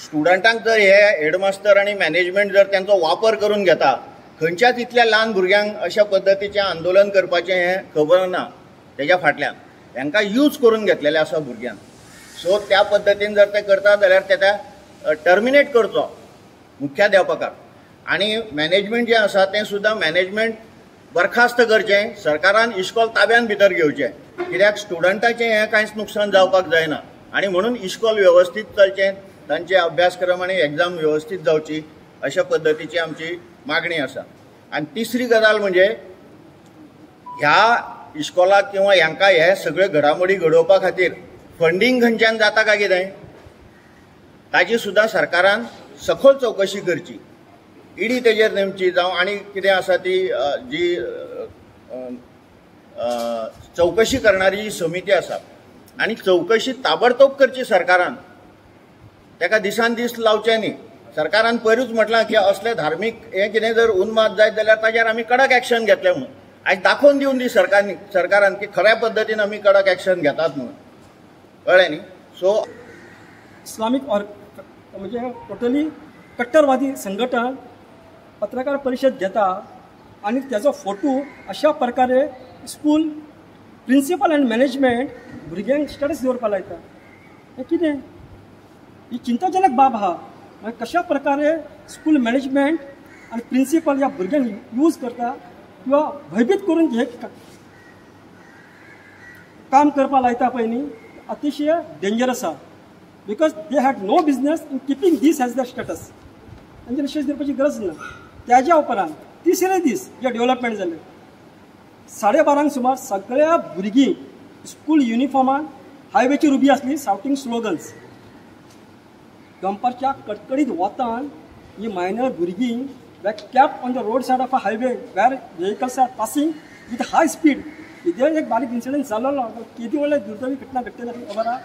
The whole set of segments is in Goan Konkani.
स्टुडंटांक जर हे हेडमास्टर आनी मॅनेजमेंट जर तांचो वापर करून घेता, खंयच्याच इतल्या ल्हान भुरग्यांक अशा पद्दतीचें आंदोलन करपाचें हें खबर ना. तेज्या फाटल्यान हेंकां यूज करून घेतलेलें आसा भुरग्यांक. सो त्या पद्दतीन जर ते करता जाल्यार तेका टर्मिनेट करचो मुख्याध्यापकाक आनी मॅनेजमेंट जें आसा तें सुद्दां मॅनेजमेंट बरखास्त करचें. सरकारान इश्कोल ताब्यान भितर घेवचें, कित्याक स्टुडंटाचें हें कांयच नुकसान जावपाक जायना आनी म्हणून इश्कोल वेवस्थीत चलचें, तांचे अभ्यासक्रम आनी एग्जाम वेवस्थीत जावची अशा पद्दतीची आमची मागणी आसा. आनी तिसरी गजाल म्हणजे ह्या इश्कोलाक किंवा ह्यांकां हे सगळे घडामोडी घडोवपा खातीर फंडींग खंयच्यान जाता काय कितें ताची सुद्दां सरकारान सखोल चवकशी करची. ईडी तेजेर नेमची जावं आनी कितें आसा ती जी चवकशी करणारी समिती आसा आनी चवकशी ताबडतोब करची सरकारान. ताका दिसान दीस लावचे न्ही. सरकारान पयरूच म्हटलां की असले धार्मीक हें कितें जर उन्माद जायत जाल्यार ताजेर आमी कडक एक्शन घेतले म्हणून. आयज दाखोवन दिवन दी सरकारान की खऱ्या पद्दतीन आमी कडक एक्शन घेतात म्हणून, कळ्ळें न्ही. सो इस्लामीक ऑर म्हणजे टोटली कट्टरवादी संघटन पत्रकार परिशद घेता आनी तेजो फोटो अशा प्रकारे स्कूल प्रिंसिपल आनी मॅनेजमेंट भुरग्यांक स्टेटस दवरपाक लायता. हें कितें, ही चिंताजनक बाब आहा. मागीर कशा प्रकारे स्कूल मॅनेजमेंट आनी प्रिंसिपल ह्या भुरग्यांक यूज करता किंवा भयभीत करून हे काम करपाक लायता पळय न्ही, अतिशय डेंजरस आहा. Because they had no business in keeping this as the status. तांचे स्टेटस दिवपाची गरज ना. त्याच्या उपरांत तिसरे दीस जे डेव्हलपमेंट जालें, 12:30 सुमार सगळ्या भुरगीं स्कूल युनिफॉर्मान हायवेचेर उबी आसली, शाउटींग स्लोगन्स. दनपारच्या कडकडीत वतान ही मायनर भुरगीं were kept on the road side of a highway where vehicles are passing with high speed. कितें एक बारीक इन्सिडंट जालोलो, केदी व्हडली दुर्दैवी घटना घडटली खबर आहा.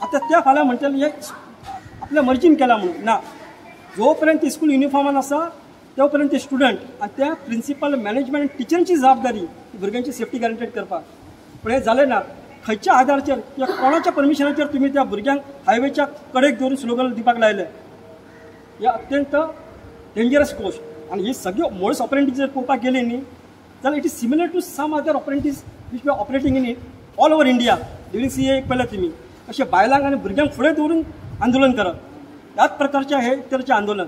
आतां त्या फाल्यां म्हणटले हे आपल्या मर्जीन केला म्हणून ना. जो पर्यंत स्कूल युनिफॉर्मान आसा तो पर्यंत ते स्टुडंट आनी त्या प्रिंसिपल मॅनेजमेंट टिचरांची जबाबदारी भुरग्यांची सेफ्टी गॅरंटेड करपाक. पूण हें जालें ना. खंयच्या आधाराचेर किंवा कोणाच्या परमिशनाचेर तुमी त्या भुरग्यांक हायवेच्या कडेक दवरून स्लोगन दिवपाक लायले, हे अत्यंत डेंजरस गोश्ट. आनी ही सगळ्यो मोड्स ऑपरेंटी जर पळोवपाक गेली न्ही जाल्यार it is similar to some other operandies which we are operating in it all over India during CAA. पळयला तुमी अशें बायलांक आनी भुरग्यांक फुडें दवरून आंदोलन करप, ह्याच प्रकारचें हे तरेचें आंदोलन.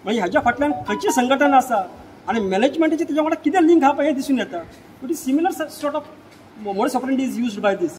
म्हणजे ह्याच्या फाटल्यान खंयची संघटना आसा आनी मॅनेजमेंटाची तेच्या वांगडा कितें लिंक आहा पळय हें दिसून येता. It is similar sort of modus operandi is used by this.